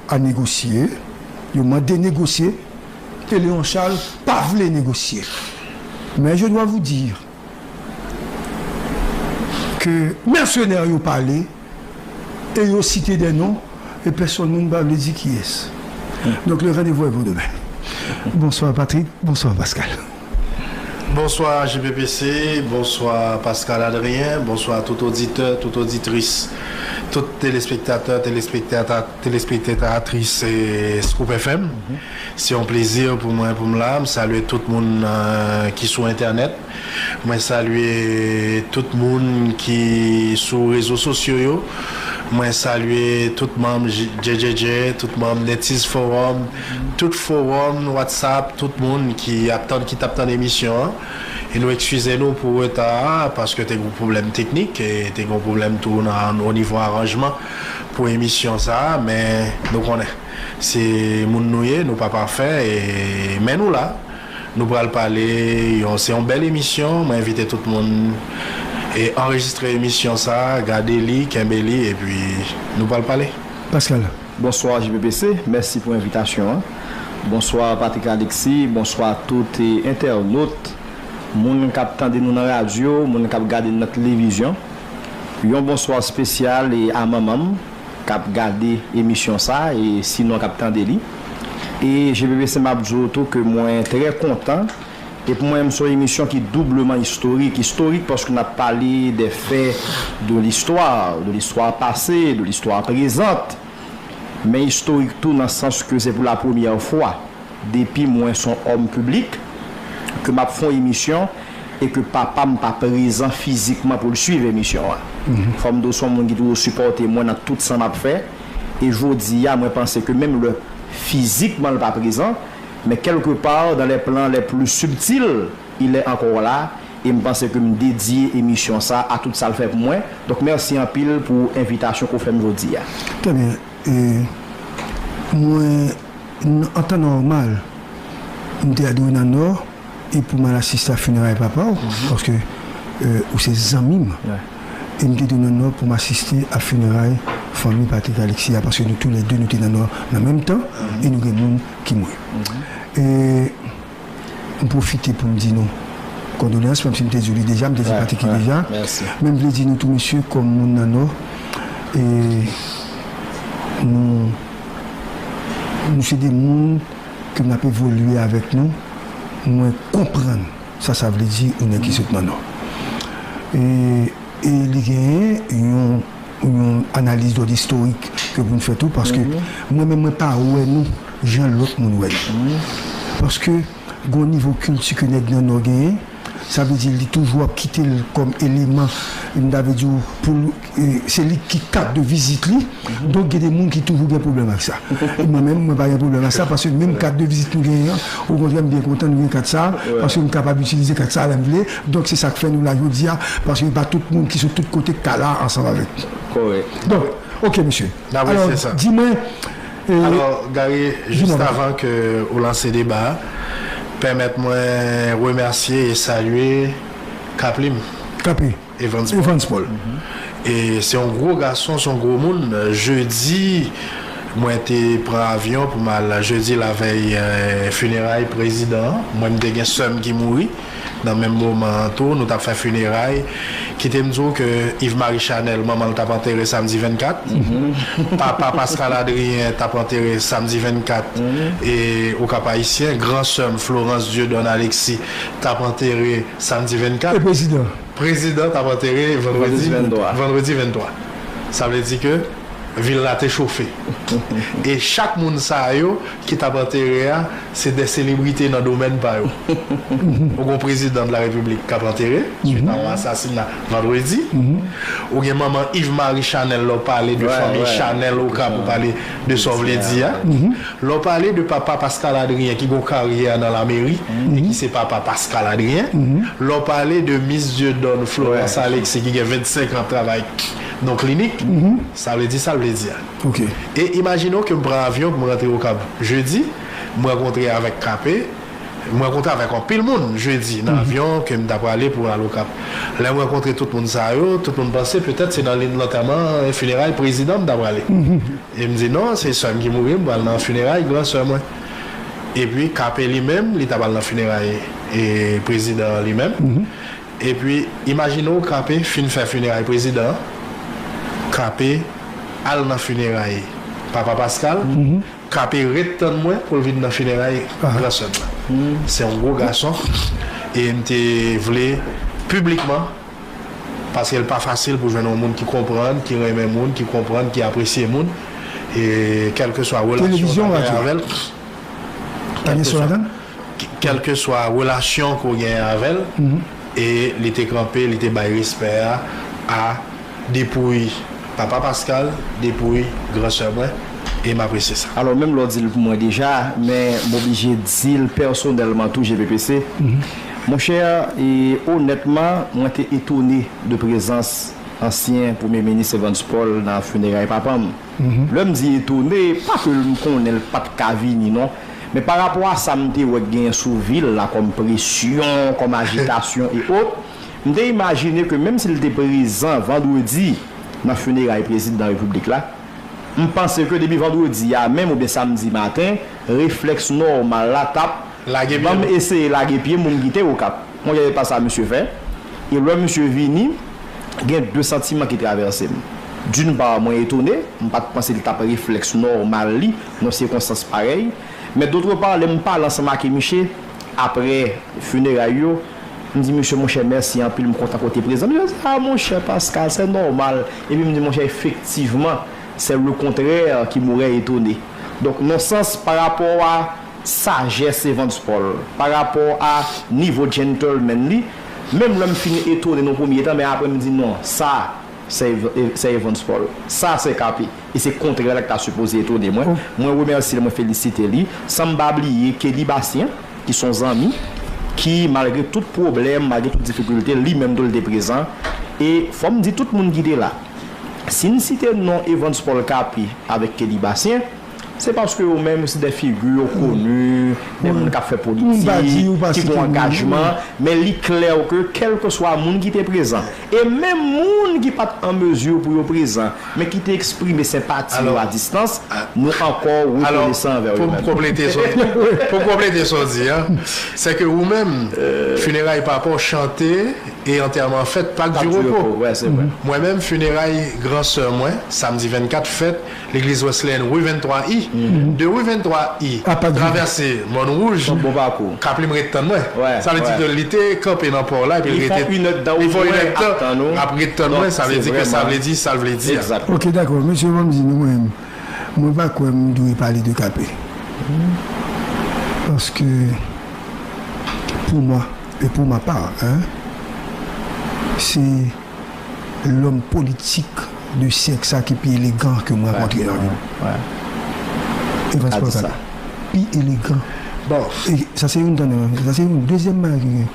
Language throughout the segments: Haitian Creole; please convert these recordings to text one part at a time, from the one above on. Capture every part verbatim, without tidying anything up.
à négocier, yo mande negosye, e Léon Charles pa vle negosye. Mais je dois vous dire que mercenaires yo pale e yo site des noms e pèsonn moun pa vle di kiyès. Donc le rendez-vous est pour demain. Bonsoir Patrick, bonsoir Pascal. Bonswa J P P C, bonswa Pascal Adrien, bonswa tout oditè, tout oditris, tout telespektatè, telespektata-, telespektatris e Scoop F M. Se yon plezi pou mwen pou m la. M salye tout moun euh, ki sou entènèt. Mwen salye tout moun ki sou rezo sosyo yo. Mwen salye tout manm J J J, tout manm Netiz Forum, tout forum WhatsApp, tout moun ki ap tann, ki t ap tann emisyon an. E nou ekskize nou pou reta a, paske te gen pwoblèm teknik, e te gen pwoblèm tou nan o nivo aranjman pou emisyon sa a, men nou konnen se moun nou ye, nou pa pafè, e men nou la. Nou pral pale, yon, se yon bèl emisyon, mwen envite tout moun e anrejistre emisyon sa a, gade li, kenbe li, epi nou pral pale. Pascal. Bonswa J P P C, mèsi pou envitasyon an. Bonswa Patrick Alexis, bonswa tout e entènot, moun k ap tande nou nan radyo, moun k ap gade nou nan televizyon. Yon bonswa espesyal e a manman m k ap gade emisyon sa e sinon k ap tande li. E J P P C m ap di w tou ke mwen trè kontan. E pou mwen menm se yon emisyon ki doubleman istorik. Istorik paske n ap pale de fè de listwa, de listwa pase, de listwa prezant. Men istorik tou nan sans ke se pou la premyè fwa depi mwen se yon òm piblik ke m ap fè yon emisyon e ke papa m pa prezan fizikman pou l swiv emisyon an. Fò m di w se yon moun ki toujou sipòte mwen nan tout sa m ap fè. E jodi a mwen panse ke menm lè fizikman l pa prezan, men kèlkepa dans les plans les plus subtils il est encore là. E m panse ke m dedye emisyon sa a tout sa l fè pou mwen. Donk mèsi anpil pou envitasyon ke w fè m jodi a. Trè byen. E mwen, an tan nòmal, m te adwe nan Nò e pou m al asiste a fineray papa w, paske ou se zanmi m. E m te dwe nan Nò pou m asiste a fineray fanmi Patrick Alexis a, paske nou toulède nou te nan Nò nan menm tan, e nou gen moun ki mouri. E m pwofite pou m di nou kondoleyans, menm si m te di w li deja, m te di Patrick li deja. Men m vle di nou tou mesye, kòm moun nan Nò, e nou, nou se de moun ke m ap evolye avèk nou, mwen konprann sa sa vle di yon nèg ki sot nan Nò. E, e li genyen yon, yon analiz dòd istorik ke pou n fè tou, paske mwen menm mwen pa wè nou jan lòt moun wè nou. Paske gon nivo kilti ke nèg nan Nò genyen, sa vle di li toujou ap kite l kòm eleman, m ta vle di w, pou l, e, se li ki kat de vizit li. Donk gen de moun ki toujou gen pwoblèm ak sa. E mwen menm, mwen pa gen pwoblèm ak sa, paske menm kat de vizit nou genyen an, okontrè, m byen kontan nou gen kat sa a, paske m kapab itilize kat sa a lè m vle. Donk se sa k fè nou la jodi a, paske pa tout moun ki sou tout kote k ka la ansanm avèk nou. Kòrèk. Donk, oke mesye. Alò, di mwen, Alò, Gary, jis avan ke ou lanse deba a, pèmèt mwen remèsye e salye Kaplim. K P. Evans Paul. Evans Paul. E se yon gwo gason, se yon gwo moun. Jedi, mwen te pran avyon pou m al, jedi lavèy fineray prezidan an. Mwen, m te gen sè m ki mouri. Nan menm moman an tou, nou t ap fè fineray. Kite m di w ke Yves Marie Chanel, manman l t ap antere samdi vennkat. Papa Pascal Adrien t ap antere samdi vennkat e Okap Ayisyen. Gran sè m, Florence Dieudonne Alexis, t ap antere samdi vennkat. E prezidan? Prezidan t ap antere vandredi, vandredi venntwa. Sa vle di ke vil la te chofe. E chak moun sa yo ki t ap antere a, se de selebrite nan domèn pa yo. Ou gen prezidan de la repiblik k ap antere, swit a yon asasina vandredi. Ou gen manman Yves Marie Chanel, lè w pale de fanmi Chanel Okap, ou pale de sa w vle di a. Lè w pale de papa Pascal Adrien ki gen yon karyè nan lameri e ki se papa Pascal Adrien. Lè w pale de Miss Dieudonne Florence Alexis ki gen vennsenk an travay nan klinik, sa vle di sa l vle di a. E imajine w ke m pran avyon pou m rantre Okap jedi, m rankontre avèk K P, M rankontre avèk anpil moun jedi nan avyon ke m ta prale pou al Okap. Lè m rankontre tout moun sa yo, tout moun panse petèt se nan li- lantèman, fineray prezidan m ta prale. E m di non, se sè m ki mouri, m pral nan fineray gran sè mwen. Epi K P li menm, li ta pral nan fineray e prezidan an li menm. Epi imajine w K P fin fè fineray prezidan an, K P al nan fineray papa Pascal, K P ret tann mwen pou l vin nan fineray gran sè m nan. Se yon gwo gason e m te vle piblikman, paske l pa fasil pou jwenn yon moun ki konprann, ki renmen moun, ki konprann, ki apresye moun, e kèlkeswa relasyon w ta genyen avè l. Kèlkeswa, kèlkeswa relasyon ke w genyen avè l, e li te kanpe, li te bay respè a a depouy papa Pascal, depouy gran sè mwen, e m apresye sa. Alò, menm lè w di l pou mwen deja, men m oblije di l pèsonèlman tou, G P P C. Monchè, e onètman, mwen te etone de prezans ansyen premye minis Evans Paul nan fineray papa m. Lè m di etone, pa ke m konnen l pa t ka vini non, men parapò a sa m te wè k genyen sou vil la kòm presyon, kòm ajitasyon e ot, m te imajine ke menm si l te prezan vandredi nan fineray prezidan repiblik la, m panse ke depi vandredi a menm oubyen samdi maten, reflèks nòmal la t ap ban m eseye lage pye m pou m kite Okap. Monchè, se pa sa misye fè. E lè misye vini, gen de santiman ki travèse m. D'une part, mwen etone, m pa t panse li t ap reflèks nòmal li nan sikonstans parèy. Men d'autre part, lè m pale ansanm ak misye apre fineray yo, m di misye, monchè, mèsi anpil, m kontan ke w te prezan. Misye di, ah, monchè Pascal, c'est normal. Epi m di, monchè, efektivman, c'est le contraire qui m'aurait étonné. Donk, nan sans, pa rapò a sajès Evans Paul, pa rapò a nivo gentleman li, menm lè m fin etone nan premye tan, men apre m di non, sa, se Ev- se Evans Paul, sa se K P, e se kontrè la ki ta sipoze etone mwen. Mwen remèsye l, mwen felisite li, san m pa bliye Kelly Bastien, ki se yon zanmi, ki malgre tout pwoblèm, malgre tout difikilte, li menm tou l te prezan. E fò m di tout moun ki te la, si n site non Evans Paul K P avèk Kelly Bastien, se paske yo menm se de figi yo koni, de moun k ap fè politik, ki gen angajman, men li klè ke kèlkeswa moun ki te prezan, e menm moun ki pa t an mezi pou yo prezan, men ki te eksprime senpati yo a distans, nou ankò rekonesan anvè yo menm. Pou m konplete sa w di, pou m konplete sa w di a, se ke ou menm, fineray papa w chante e antèman fèt Pak di Repo. Mwen menm, fineray gran sè mwen, samdi vennkat, fèt legliz Wesleyèn ri venntwa I. De ri venntwa I, travèse Mòn Wouj, K P li m ret tann mwen. Sa vle di ke li te kanpe nan pò la, epi li rete, li fè yon inèdtan ap ret tann mwen, sa vle di ke sa vle di sa l vle di a. Ok, dakò. Mesye, ban m di nou, mwen, mwen pa kwè m dwe pale de K P. Paske, pour moi, et pour ma part, hein, se lòm politik de syèk sa ki pi elegan ke m rankontre nan vi m. Evans Paul K P. Pi elegan. Bon. E sa se youn, tande, sa se youn. Dezyèm bagay ki gen,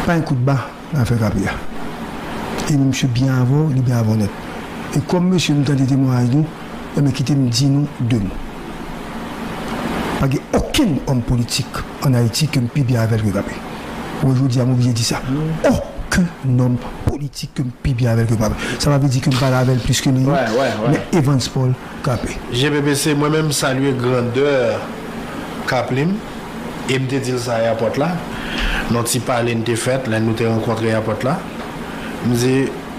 pa gen kout ba nan afè K P a. E misye byen avè w, li byen avè w nèt. E kòm mesye nou tande temwayaj li, enben kite m di nou de mo. Pa gen okenn òm politik ann Ayiti ke m pi byen avè l ke K P. Wè, jodi a, m oblije di sa. Okenn òm politik ke m pi byen avè l ke K P. Sa pa vle di ke m pale avè l plis ke li, men Evans Paul K P. G P P C, mwen menm, m salye grandè K P li m, e m te di l sa ayapòt la, nan ti pale n te fèt, lè nou te rankontre ayapòt la. M di,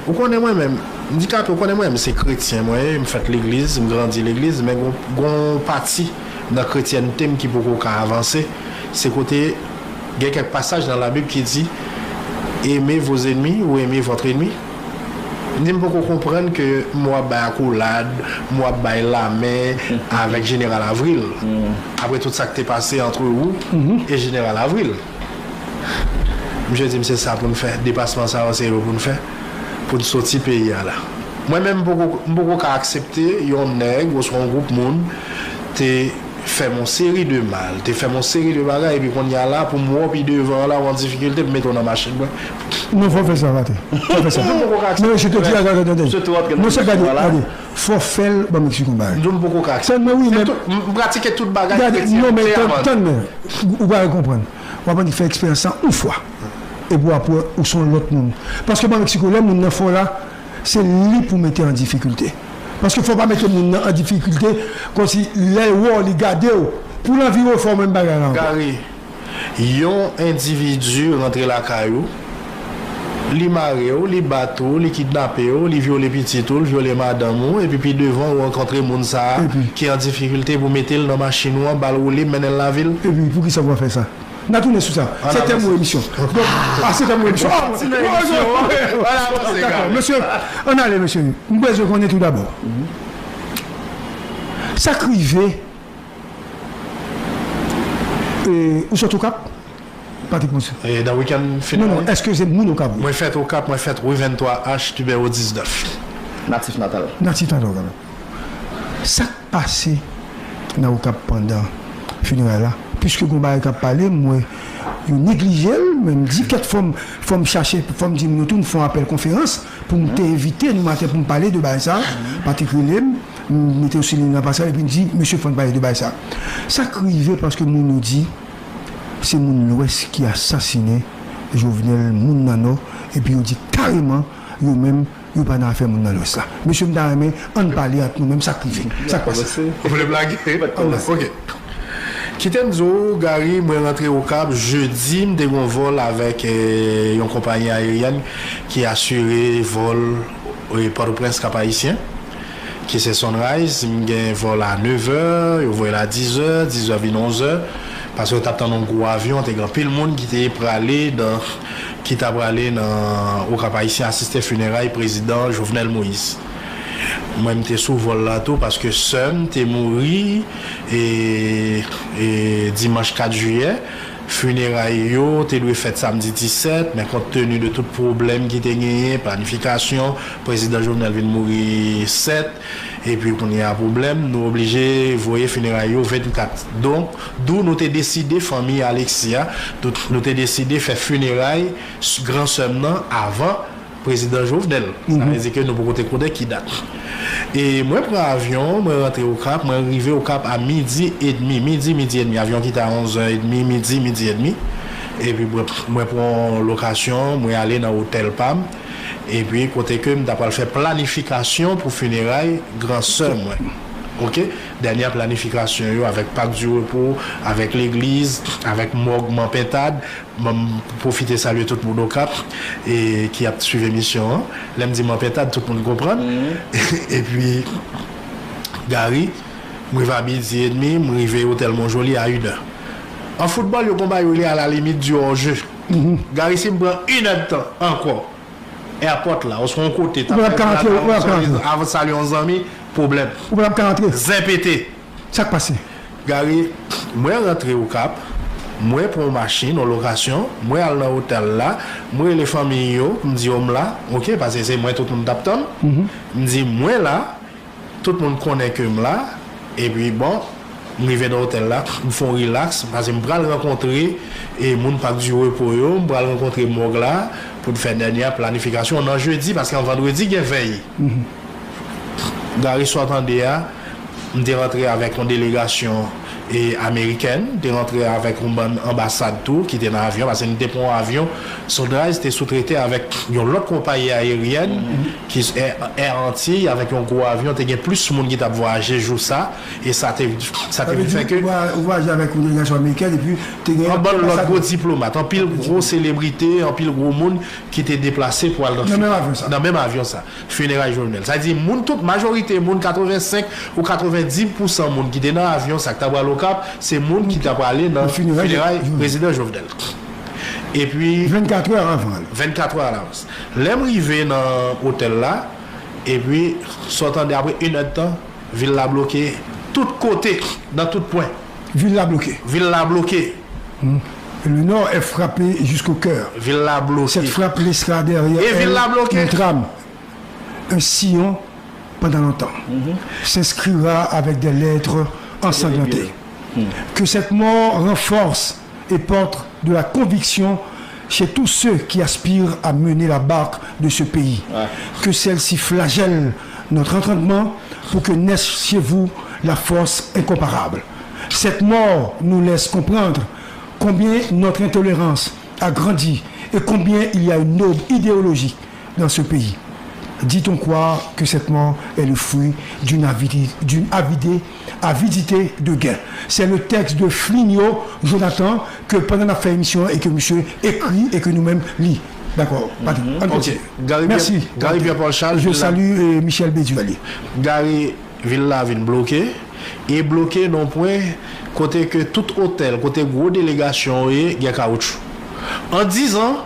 ou konnen mwen menm, m di, K P, ou konnen mwen menm, se kretyen mwen ye, m fèt legliz, m grandi legliz, men gon, gon pati nan kretyènte m ki poko ka avanse. Se kote gen kèk pasaj nan Labib ki di, aimez vos ennemis ou aimez votre ennemi. M di m poko konprann ke m w ap bay akolad, m w ap bay lamen avèk Jeneral Avril. Apre tout sa k te pase entre ou e Jeneral Avril. Misye di m se sa pou n fè, depasman sa yo se yo pou n fè, pou n soti peyi a la. Mwen menm m poko, m poko ka aksepte yon nèg oswa yon gwoup moun te fè m yon seri de mal, te fè m yon seri de bagay, epi kounye a la, pou m wè w pi devan la, w an difikilte, m mete w nan machin mwen. Non, fò fè sa, Patrick. Fò fè sa. Non, mesye, te di, gade, gade, gade. Non, se gade, gade. Fò fè l ban Meksiko yon bagay. Sèlman, wi, men. M pratike tout bagay kretyen. Gade, non, men, tann, tann, men. Ou pa konprann. W ap annik fè eksperyans sa yon fwa. Epi w ap wè ou se yon lòt moun. Paske ban Meksiko, lè moun nan fè w la, se li pou mete an difikilte. Paske fò w pa mete moun nan an difikilte, kòmsi lè l wè w, li gade w, pou l anvi refè w menm bagay la ankò. Gary, yon endividi rantre lakay ou, li mare w, li bat ou, li kidnape w, li vyole pitit ou, li vyole madanm ou, epi pi devan ou rankontre moun sa a ki an difikilte pou mete l nan machin ou an, ba l woule, mennen l lavil. Epi poukisa w pa fè sa? N a tounen sou sa. Se tèm ou emisyon. Donk, a, se tèm ou emisyon. Dakò, mesye, ann ale, mesye. M bezwen konnen tou dabò. Sa k rive, e, ou sot Okap, Patrick Monson? E, nan wikenn final. Non, non, èske se moun Okap ou? Mwen fèt Okap, mwen fèt rue vennntwa H, nimewo diznèf. Natif natal. Natif natal, kanmenm. Sa k pase nan Okap pandan fineray la? Piske gon bagay k ap pale, m wè yo neglije l, men m di kèk fò m, fò m chache, fò m di moun yo tou, m fè yon apèl konferans pou m te envite nou maten pou m pale de bagay sa. Patrick rele m, m mete yo sou liy nan pasaj, epi m di, mesye, fò n pale de bagay sa. Sa k rive, paske moun yo di, se moun Lwès ki asasinen Jovenel, moun nan Nò, epi yo di kareman, yo menm, yo pa nan afè moun nan Lwès la. Mesye, m ta renmen, ann pale ant nou menm, sa k rive, sa k pase. Ou vle blage? Ok. Kite m di w, Gary, mwen rantre Okap jedi, m te gen yon vòl avèk, eh, yon konpayi ayeryèn ki asire vòl, eh, Pòtoprens Kap Ayisyen, ki se Sunrise. M gen vòl a nevè, yo voye l a dizè, dizè vin onzè, paske yo t ap tann yon gwo avyon, te gen anpil moun ki te prale nan, ki ta prale nan Okap Ayisyen asiste fineray prezidan Jovenel Moïse. Mwen, m te sou vòl la tou, paske sè m te mouri, e, e, dimanch kat jiyè. Fineray yo te dwe fèt samdi disèt, men kont teni de tout pwoblèm ki te genyen, planifikasyon, prezidan Jovenel vin mouri sèt, epi kounye a pwoblèm, nou oblije voye fineray yo vennkat. Donk, dou nou te deside, fanmi Alexis a, nou, nou te deside fè fineray s-, gran sè m nan avan prezidan Jovenel. Sa vle di ke nou poko te konnen ki dat. E mwen pran avyon, mwen rantre Okap, mwen rive Okap a midi edmi, midi, midi edmi. Avyon kite a onzè edmi, midi, midi edmi. Epi mwen, mwen pran lokasyon, mwen ale nan otèl pa m. Epi kote ke m ta pral fè planifikasyon pou fineray gran sè mwen. Ok? Dènye planifikasyon yo avèk Parc du Repos, avèk legliz, avèk mòg Man Pentad, m pwofite salye tout moun Okap, e, ki ap swiv emisyon an. Lè m di Man Pentad, tout moun konprann. Epi, Gary, m rive a midi edmi, m rive otèl Monjoli a inè. An foutbòl, yo gon bagay yo rele à la limite du hors-jeu. Gary, si m pran inèdtan ankò, èpòt la, oswa yon kote, ta fè blag, avan salye yon zanmi, pwoblèm. Ou pa t ap ka rantre. Zen pete. Sa k pase? Gary, mwen rantre Okap, mwen pran yon machin, yon lokasyon, mwen al nan otèl la, mwen rele fanmi yo, m di yo m la, ok, paske se mwen tout moun t ap tann. M di mwen la, tout moun konnen ke m la, epi bon, m rive nan otèl la, m fè yon rilaks, paske m pral rankontre, e, moun Parc du Repos yo, m pral rankontre mòg la, pou n fè dènye planifikasyon nan jedi, paske an vandredi gen vèy. Gary, sa w tande a, m te rantre avèk yon delegasyon, e, amerikèn, m te rantre avèk yon bann anbasad tou ki te nan avyon, paske n te pran yon avyon, Sunrise te soutrete avèk yon lòt konpayi ayeryèn, ki s-, Air, Air Antilles, avèk yon gwo avyon, te gen plis moun ki t ap vwayaje jou sa, e sa te, sa te vin fè ke. Ou vwa-, ou vwayaje avèk yon delegasyon amerikèn, epi te gen yon bann lòt gwo diplomat, anpil gwo selebrite, anpil gwo moun ki te deplase pou al nan menm avyon sa. Nan menm avyon sa. Fineray Jovenel. Sa di moun tout, majorite moun, katrevensenk ou katrevendi pousan moun ki te nan avyon sa k ta pral Okap, se moun ki ta prale nan fineray prezidan Jovenel. Epi vennkat è avan. Vennkat è alavans. Lè m rive nan otèl la, epi sa w tande apre inèdtan, vil la bloke tout kote, nan tout pwen. Vil la bloke. Vil la bloke. Hmm. Le nord est frappé jusqu'au cœur. Vil la bloke. Cette frappe laissera derrière elle une trame, un sillon pendant longtemps, s'inscrira avec des lettres ensanglantées. Que cette mort renforce et porte de la conviction chez tous ceux qui aspirent à mener la barque de ce pays. Que celle-ci flagelle notre entendement pour que naisse chez vous la force incomparable. Cette mort nous laisse comprendre combien notre intolérance a grandi et combien il y a une aube idéologique dans ce pays. Dit-on croire que cette mort est le fruit d'une avidi- d'une avidé- avidité de gain. C'est le texte de Flinio Jonathan ke pandan n ap fè emisyon an e ke misye ekri e ke nou menm li. Dakò, Patrick, ann kontinye. Mèsi. Gary Pierre Paul Charles, Je salue Michel Béduvalier. Gary, vil la vin bloke. E bloke nan pwen kote ke tout otèl, kote gwo delegasyon yo ye, gen kawoutchou. An dizan,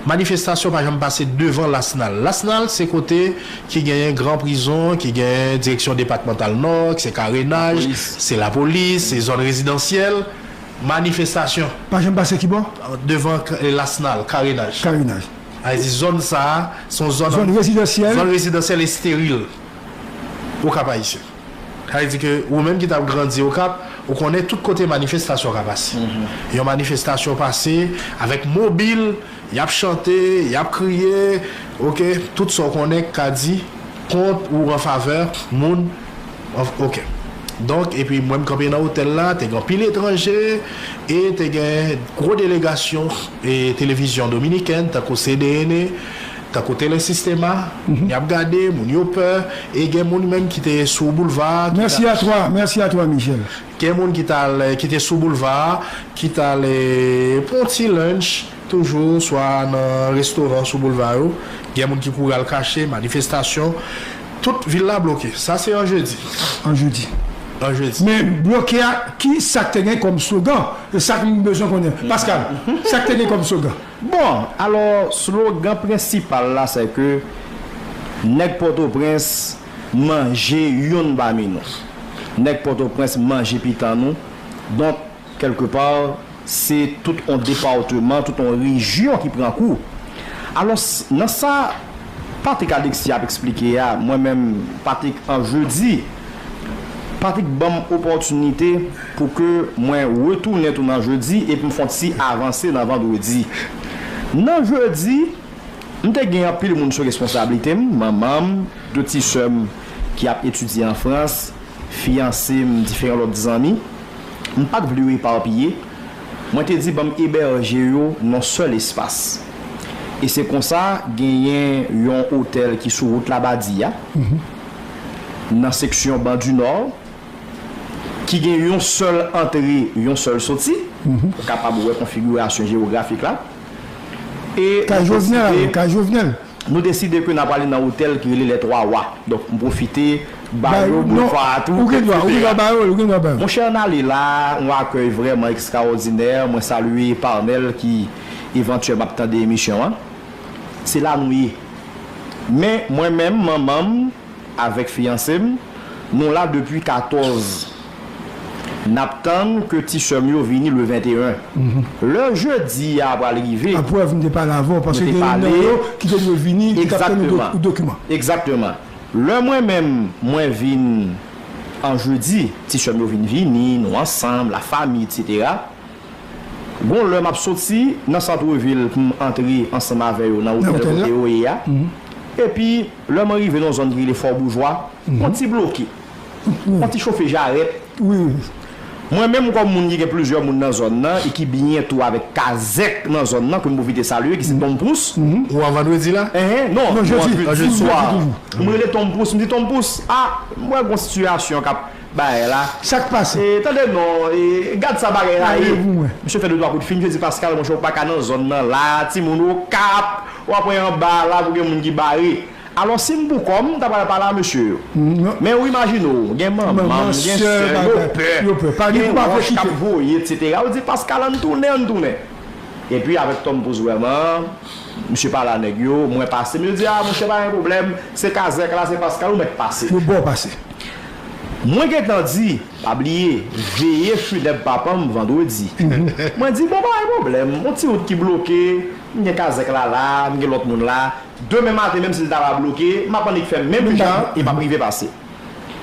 manifestasyon pa janm pase devan Lasnal. Lasnal se kote ki genyen gran prizon, ki genyen direksyon depatmantal nò, ki se karenaj, se lapolis, se zòn rezidansyèl. Manifestasyon. Pa janm pase kibò? Devan Lasnal, karenaj. Karenaj. Sa vle di zòn sa a, se yon zòn. Zòn rezidansyèl. Zòn rezidansyèl esteril. Okap Ayisyen. Sa vle di ke ou menm ki t ap grandi Okap, ou konnen tout kote manifestasyon ka pase. Yon manifestasyon pase avèk mobil, y ap chante, y ap kriye, oke, tout sa w konnen k ka di kont ou an favè moun, oke. Donk, epi mwen m kanpe nan otèl la, te gen anpil etranje, e te gen gwo delegasyon e televizyon dominikèn, tankou C D N, tankou Telesistema, moun y ap gade, moun yo pè, e gen moun menm ki te sou boulva a. Ki Merci à toi, merci à toi, Michel. Gen moun ki t al, ki te sou boulva a, ki t al pran yon ti lunch, toujou, swa nan restoran sou boulva yo. Gen moun ki kouri al kache, manifestasyon. Tout vil la bloke. Sa se an jedi. An jedi. An jedi. Men bloke a, ki sa k te gen kòm slogan? Se sa ke m bezwen konnen. Pascal, sa k te gen kòm slogan? Bon, alò, slogan prensipal la, se ke nèg Pòtoprens manje youn pami nou. Nèg Pòtoprens manje pitan nou. Donk, kèlkepa, se tout yon depatman, tout yon rejyon ki pran kou. Alò, nan sa Patrick Alexis ap eksplike a, mwen menm, Patrick an jedi, Patrick ban m opòtinite pou ke mwen retounen tou nan jedi epi m fè yon ti avanse nan vandredi. Nan jedi, m te gen anpil moun sou responsablite m, manman m, de ti sè m ki ap etidye an Frans, fiyanse m, diferan lòt zanmi. M pa t vle yo epapiye. Mwen te di ban m ebèje yo nan yon sèl espas. E se konsa, genyen yon otèl ki sou wout Labadi a, nan seksyon Ban di Nò, ki gen yon sèl antre, yon sèl soti. Ou kapab wè konfigirasyon jewografik la. E Kay Jovenel, kay Jovenel. Nou deside ke n a prale nan otèl ki rele Les Trois Rois. Donk, m pwofite ba yo boulva a tou. Ou gen dwa, ou gen dwa ba yo l, ou gen dwa ba yo l. Monchè, n ale la, yon akèy vrèman ekstraòdinè. Mwen salye Parnel ki evantyèl m ap tande emisyon an. Se la nou ye. Men, mwen menm, manman m, avèk fiyanse m, nou la depi katòz. N ap tann ke ti sè m yo vini le venteyen. Lè jedi a pral rive, Laprèv, m te pale avè w, paske gen youn nan yo ki te dwe vini, ki t ap tann yon dokiman. Egzakteman. Lè mwen menm, mwen vin an jedi, ti sè m yo vin vini, nou ansanm, lafanmi, etsetera. Gon lè m ap soti nan santrevil pou m antre ansanm avè yo nan otèl kote yo ye a. Epi, lè mwen rive nan yon zòn ki rele Fò Boujwa, yon ti bloke, yon ti chofe jarèt. Mwen menm, kòm moun ki gen plizyè moun nan zòn nan e ki byen tou avèk kazèk nan zòn nan, ke m pwofite salye, ki se Tonm Pous. Ou an vandredi la? Enhen, non, jedi swa. M rele Tonm Pous, m di, Tonm Pous, a, m wè gon sitiyasyon k ap bagay la. Sa k pase? E, tande non, e, gad sa bagay la ye. Misye fè de twa kout fil, misye di, Pascal, monchè, ou pa ka nan zòn nan la, timoun Okap, w ap wè anba la pou gen moun ki bare. Alò, si m pou kò m, m ta pral pale a mesye yo. Men ou imajine w, gen manman m, gen sè m, yo pè, gen wòch k ap voye, etsetera. Yo di, Pascal, ann tounen, ann tounen. Epi avèk Tonm Pous vrèman, misye pale a nèg yo, mwen pase, misye di, a, monchè, pa gen pwoblèm, se kazèk la, se Pascal, ou mèt pase. Yo ba w pase. Mwen gentan di, pa bliye, veye finèb papa m vandredi. Mwen di, bon, pa gen pwoblèm, yon ti wout ki bloke, m gen kazèk la la, m gen lòt moun la. Demen maten, menm si l ta va bloke, m ap annik fè menm jan e m ap rive pase.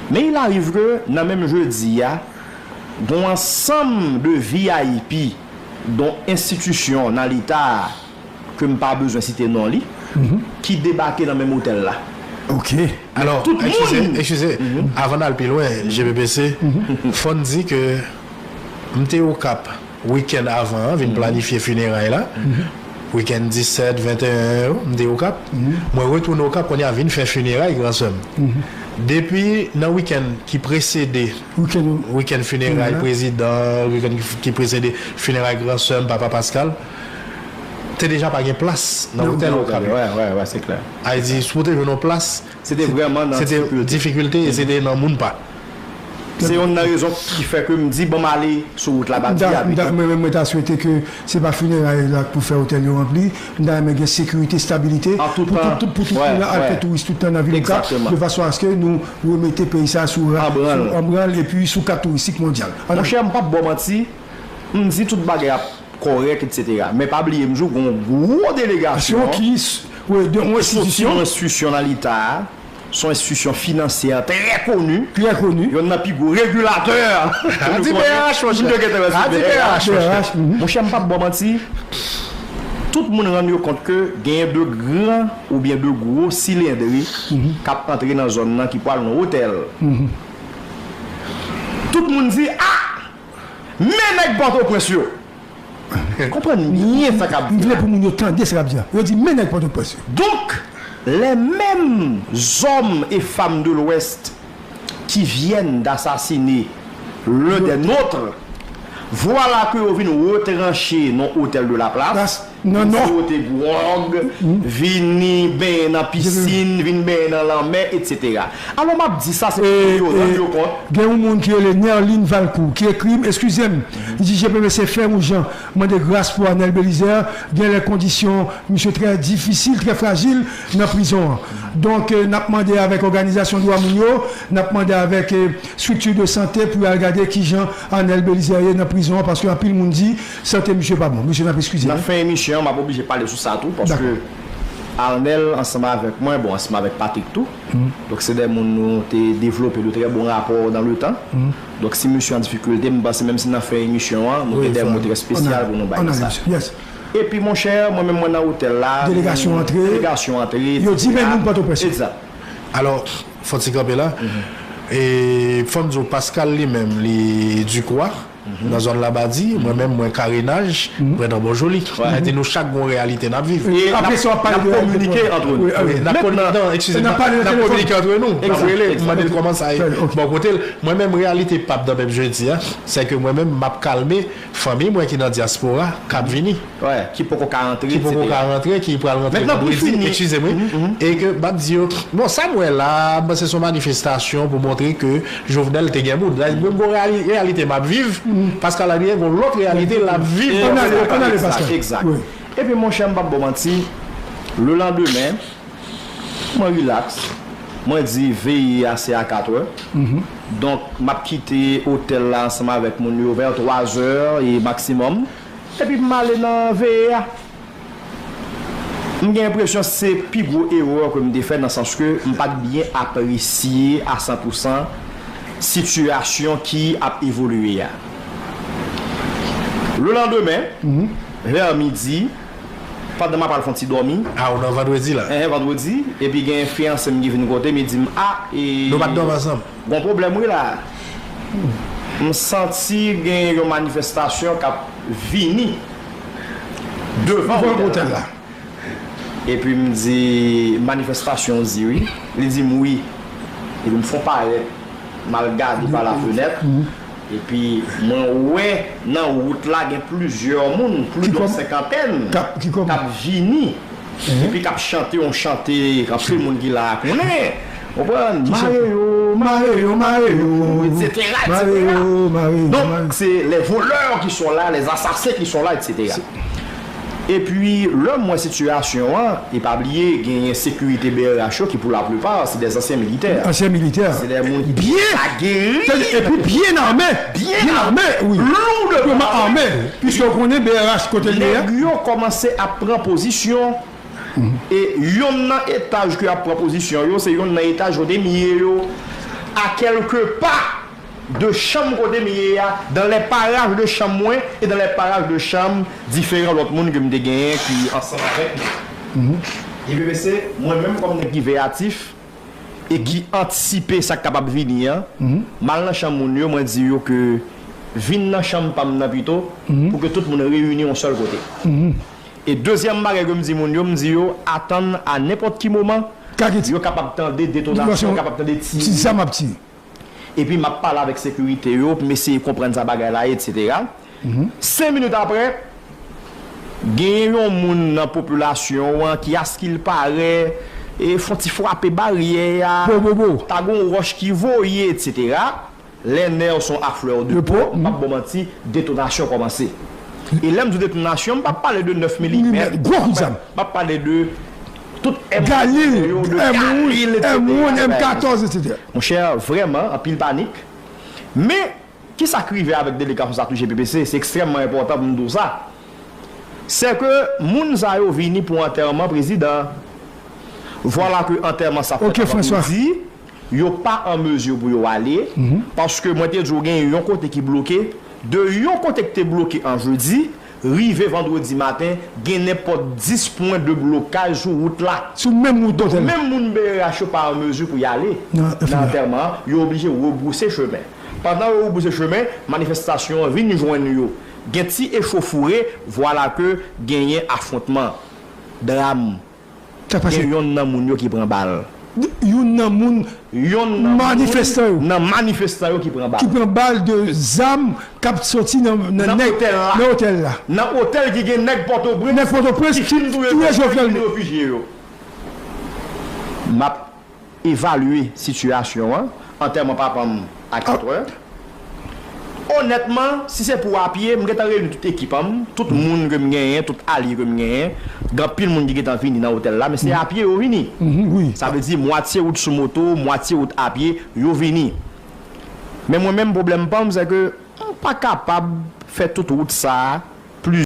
Men il arrive ke nan menm jedi a, gon ansanm de V I P, don enstitisyon nan Leta a, ke m pa bezwen site non li, ki debake nan menm otèl la. Ok. Alò, Tout eskize, moun. Eskize, avan n al pi lwen, G P P C, fò n di ke m te Okap wikenn avan an, vin planifye fineray la. Wikenn disèt, venteyen yo, m te Okap. Mwen retounen Okap, kounye a vin fè fineray gran sè m. Depi nan wikenn ki presede Wikenn wikenn fineray prezidan, wikenn ki presede fineray gran sè m, papa Pascal, te deja pa gen plas nan otèl Okap yo. Wè, wè, wè, se klè. Sa vle di, si w te jwenn yon plas, Se te vrèman nan se te difikilte. Difikilte e se te nan moun pa. Se youn nan rezon ki fè ke m di, ban m ale sou wout la, m ap di a pito. Mwen menm, mwen ta swete ke se pa fineray la k pou fè otèl yo ranpli. M ta renmen gen sekirite, estabilite An tout pou tan. tout, pou tout Wè, moun al wè. Fè touris tout tan nan vil Okap, Egzakteman. de fason aske nou remete peyi sa sou ra- An branl. sou- an branl epi sou kat touristik mondyal. Monchè, m p ap ba w manti, m di tout bagay ap kòrèk, etsetera. Men pa bliye, m di w, gen yon gwo delegasyon Ki s- wi, de yon soti yon enstitisyon enstitisyon nan Leta, se yon enstitisyon finansyè trè koni, trè koni. Youn nan pi gwo regilatè. A di B R H, monchè. Moun yo gentan A di B R H, monchè. B R H, mhm. Monchè, m p ap ba w manti. Tout moun rann yo kont ke genyen de gran oubyen de gwo silendri k ap antre nan zòn nan ki pral nan otèl. Tout moun di, a! Men nèg Pòtoprens yo! Konprann byen sa k ap M di vle la. Pou moun yo tande sa k ap di la. Yo di men nèg Pòtoprens yo. Donc, les mêmes hommes et femmes de l'Ouest qui viennent d'assassiner l'un des nôtres, voilà que yo vin retranche nan otèl de la place. Non, non. Fwote gwòg, vini benyen nan pisin, vin benyen nan lanmè, etsetera. Alò, m ap di sa, se pou yo rann yo kont. Gen yon moun ki rele Nerline Valcourt ki ekri m, eskize m, li di G P V C, frè m ou Jan mande gras pou Arnel Belizaire, gen lè kondisyon misye trè difisil, trè frajil nan prizon an. Donk, euh, n ap mande avèk òganizasyon dwa moun yo, n ap mande avèk euh, estrikti de sante pou y al gade kijan Arnel Belizaire ye nan prizon an, paske anpil moun di sante misye pa bon. Mesye, n ap eskize Nan nou. Fen emisyon an, m ap oblije pale sou sa tou, paske Dakò. Arnel, ansanm avèk mwen, bon, ansanm avèk Patrick tou, donk se de moun nou te devlope de trè bon rapò dans le temps. Donk si misye an difikilte, m panse menm si nan fen emisyon an, nou Wi, gen de fò. mo trè espesyal pou nou bay Ann nan ale, sa. mesye. Yes. Epi monchè, mwen menm mwen nan otèl la, Delegasyon antre. Delegasyon antre, Yo di men moun Pòtoprens yo. Egzat. Alò, fò n ti kanpe la. E fò n di w, Pascal li menm, li Dikwa, nan zòn Labadi, mwen menm, mwen Karenaj, mwen nan Bonjoli. Sa vle di nou chak gen yon reyalite n ap viv. E n ap Apre sa, w ap pale n ap de kominike antre nou. Wi, wi. N ap Mentnan, non, eskize, n ap pale nan n ap telefòn. Kominike antre nou. N ap Egzat, rele, egzat. Mande l kòman sa ye. Ok. Bò kote l, mwen menm reyalite p ap nan menm jodi a, se ke mwen menm m ap kalme fanmi mwen ki nan dyaspora k ap vini. Wè, ki poko ka antre, Ki poko etsetera. Ka rantre, ki pral rantre Mentnan, pou vandredi, fini. Eskize mwen. E ke m ap di yo, bon, sa m wè la, m panse se yon manifestasyon pou montre ke Jovenel te gen bout. Mwen, bon, reyali- reyalite m ap viv, Pascal Adrien, gon lòt reyalite l ap viv. Ann ale, ann ale, Egzat, Pascal. egzat. Wi. Epi monchè, m p ap ba w manti, le lendemain, mwen rilaks, mwen di veye a se a katrè. Donk, m ap kite otèl la ansanm avèk moun yo vè twazè e maksimòm. Epi m ale nan veye a. M gen enpresyon se pi gwo erè ke m te fè nan sans ke m pa t byen apresye a san pou san sitiyasyon ki ap evolye a. Le lendemain, vè midi, pandan m ap al fè yon ti dòmi, A, ou nan vandredi la. Enhen, vandredi, epi gen fiyanse m ki vin kote m, li di m, a, e Nou pa t dòmi ansanm. Gon pwoblèm wi la. M santi gen yon manifestasyon k ap vini devan Devan otèl la. Epi m di, manifestasyon w di wi? Li di m wi. Epi m fè yon parèt, m al gade pa la fenèt. Epi mwen wè nan wout la gen plizyè moun, plis de yon senkantèn, k ap vini. Epi k ap chante yon chante k ap fè moun ki la a konnen. Konprann? Mare yo, mare yo, mare yo, etsetera, etsetera. Donk, se les voleurs qui sont là, les assassins qui sont là, etsetera. Epi, lè m wè sitiyasyon an, e pa bliye, genyen sekirite B R H yo ki, pou laplipa, se de ansyen militè. Ansyen militè. Se de moun ki la geri. Epi byen ame. Byen ame, wi. Lourdman ame. Piske w konnen B R H kote l ye a. Nèg yo kòmanse ap pran pozisyon. E yonn nan etaj ke y ap pran pozisyon yo, se yonn nan etaj kote m ye yo, a kèlke pa de chanm kote m ye a, dans les parages de chanm mwen e dans les parages de chanm diferan lòt moun ke m te genyen ki ansanm avèk mwen. I P P C, mwen menm kòm nèg ki veyatif e ki antisipe sa k kapab vini an, m al nan chanm moun yo, mwen di yo ke vin nan chanm pa m nan pito, pou ke tout moun reyini yon sèl kote. E dezyèm bagay ke m di moun yo, m di yo atann a nenpòt ki moman, yo kapab tande detonasyon, yo kapab tande ti zam ap tire. Epi m ap pale avèk sekirite yo, pou m eseye konprann sa bagay la ye, etsetera. Senk minit apre, genyen yon moun nan popilasyon an ki, askilpare, e fè yon ti frape baryè a, ta gen yon wòch ki voye, etsetera. Les nerfs sont à fleur de peau, m p ap ba w manti, detonasyon kòmanse. E lè m di detonasyon, m p ap pale de nèf milimèt, gwo kout zam, m ap pale de tout M, Galil, yo, de M uit, Galil, M un, etsetera. M katòz, etsetera. Monchè, vrèman, anpil panik. Men, kisa k rive avèk delegasyon sa tou, G P P C? Se ekstrèmman enpòtan pou m di w sa. Se ke moun sa yo vini pou antèman prezidan. Vwala ke antèman sa fèt an vandredi, yo pa an mezi pou yo ale, paske mwen te di w gen yon kote ki bloke, de yon kote ki te bloke an jedi, rive vandredi maten, gen nenpòt dis pwen de blokaj sou wout la. Sou menm wout otèl la. Menm moun B R H yo pa an mezi pou y ale nan antèman an, yo oblije rebouse chemen. Pandan yo rebouse chemen, manifestasyon an vin jwenn yo. Gen ti echauffourée, vwala ke genyen afwontman, dram. Gen yonn nan moun yo ki pran bal. Youn nan moun, yonn nan manifestan yo, nan manifestan yo ki pran bal, ki pran bal de zam k ap soti nan, nan, nan nèg, otèl la, nan otèl la, nan otèl ki gen nèg Pòtoprens, nèg Pòtoprens ki fin touye Jovenel, ki fin refijye yo. M ap evalye sitiyasyon an, antèman papa m a kat è. Onètman, si se pou apye, m gentan reyini tout ekip an m, tout moun ke m genyen, tout alye ke m genyen. Gen anpil moun ki gentan vini nan otèl la, men se apye yo vini. Sa vle di, mwatye wout sou moto, mwatye wout apye, yo vini. Men mwen menm, pwoblèm pa m, se ke m pa kapab fè tout wout sa a